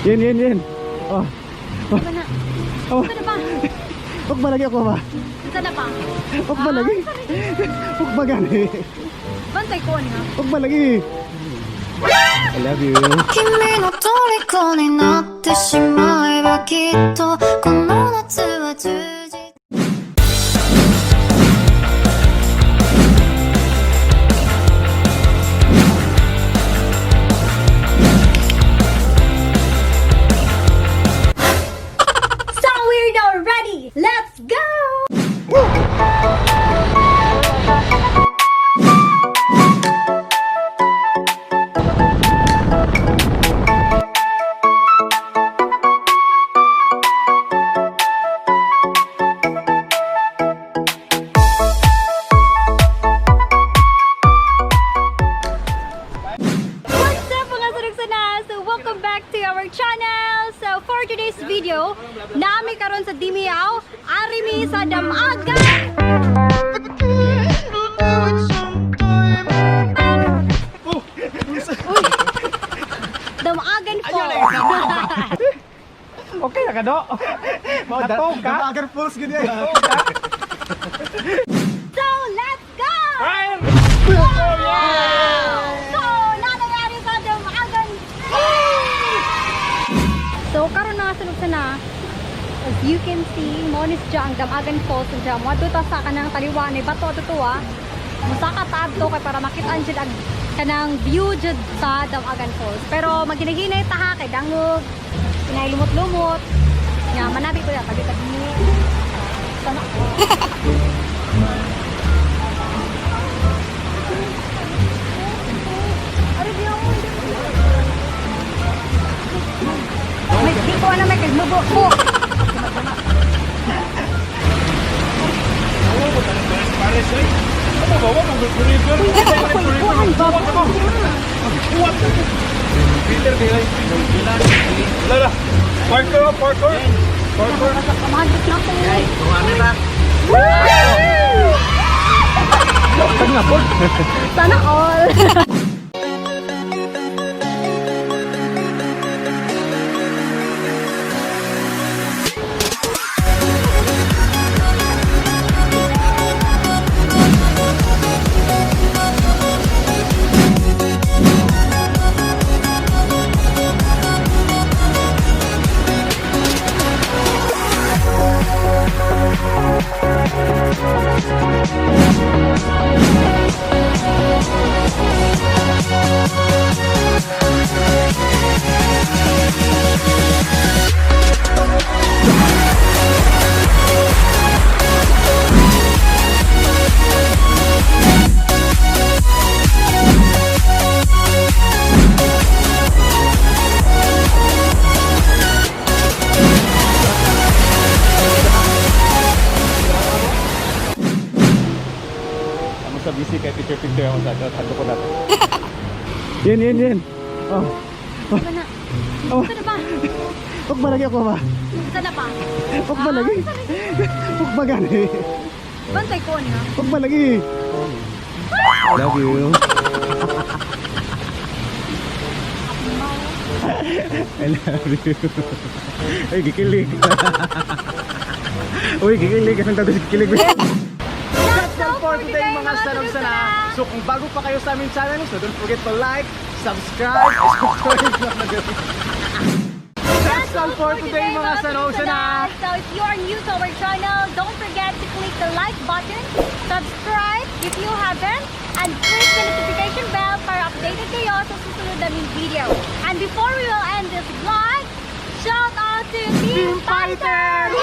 Yen, yen, yen. Oh. Ano na? Oh. Ano na ba? Ug malagi ako ba? Isa na pa? Ug malagi. Ug magani. Bantay ko niya. Ug malagi. I love you. 君の虜になってしまえばきっとこの夏は充実。 So we're now ready! Let's go! What's up, mga sunugsana? So welcome back to our channel! So for today's video, nami karon sa Dimiao, ari mi sa Damagan! Uy! Damagan Falls! Okay na ka do. Natog ka? Damagan Falls gid eh. So let's go! Fire! So, nanayari sa Damagan. So, karon na sunog na. As you can see, mo ni siya ang Damagan Falls siya. Mo ta sa kanang taliwan ni bato ato ah. Musaka ta adto kay para makit-an jud ang kanang view jud sa Damagan Falls. Pero maghinay-hinay ta ha kay dangog. Kinay lumot-lumot. Nya manabi ko ya tabi-tabi. Sana. Ari di ako. May di ko alam may kay mubo ko. Ano ba? Wa mong river. Peter kay Wala. Parkour, parkour. Parkour. Kamahadlok na ako. Sana all. Amo sa busy kay picture picture ako sa ato ko nato. Yen, yen, yen. Oh. Ano na? Oh. Ano na ba? Ug malagi ako ba? Isa na pa? Ug malagi. Ug magani. Bantay ko niya. Ug malagi. I love you. I love you. Ay, gikilig. Uy, gikilig. Anong tawag sa gikilig? That's All for today, mga sanog-sana. So kung bago pa kayo sa aming channel, so don't forget to like, subscribe, That's all for today, mga sanog-sana. So if you are new to our channel, don't forget to click the like button, subscribe if you haven't, and click the notification bell para updated kayo sa susunod naming video. And before we will end this vlog, shout out to Team Team Fighter!